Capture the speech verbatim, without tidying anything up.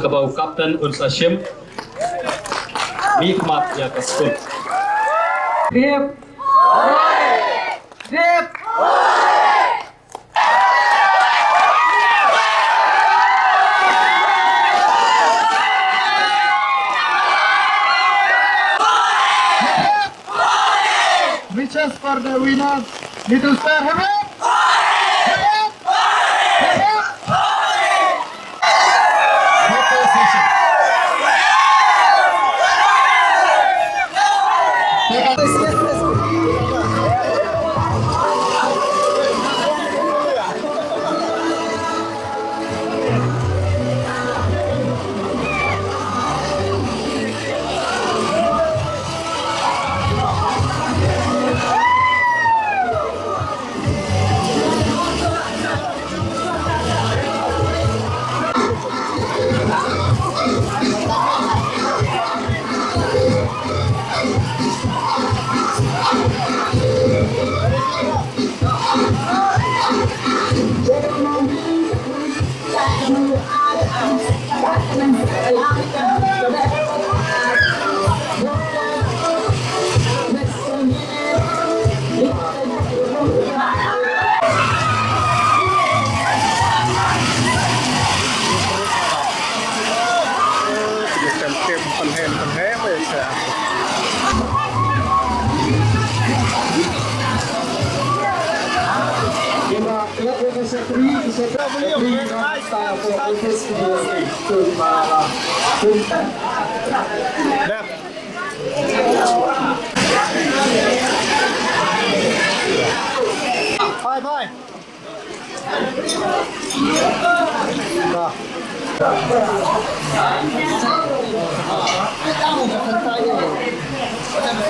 Kaba u kapten un sa shim mihkhmat ïa ka skul. Dep. Dep. Wishes for the winners. Little Star, hip, hip. Hip, hip. Hip, hip. Bye bye.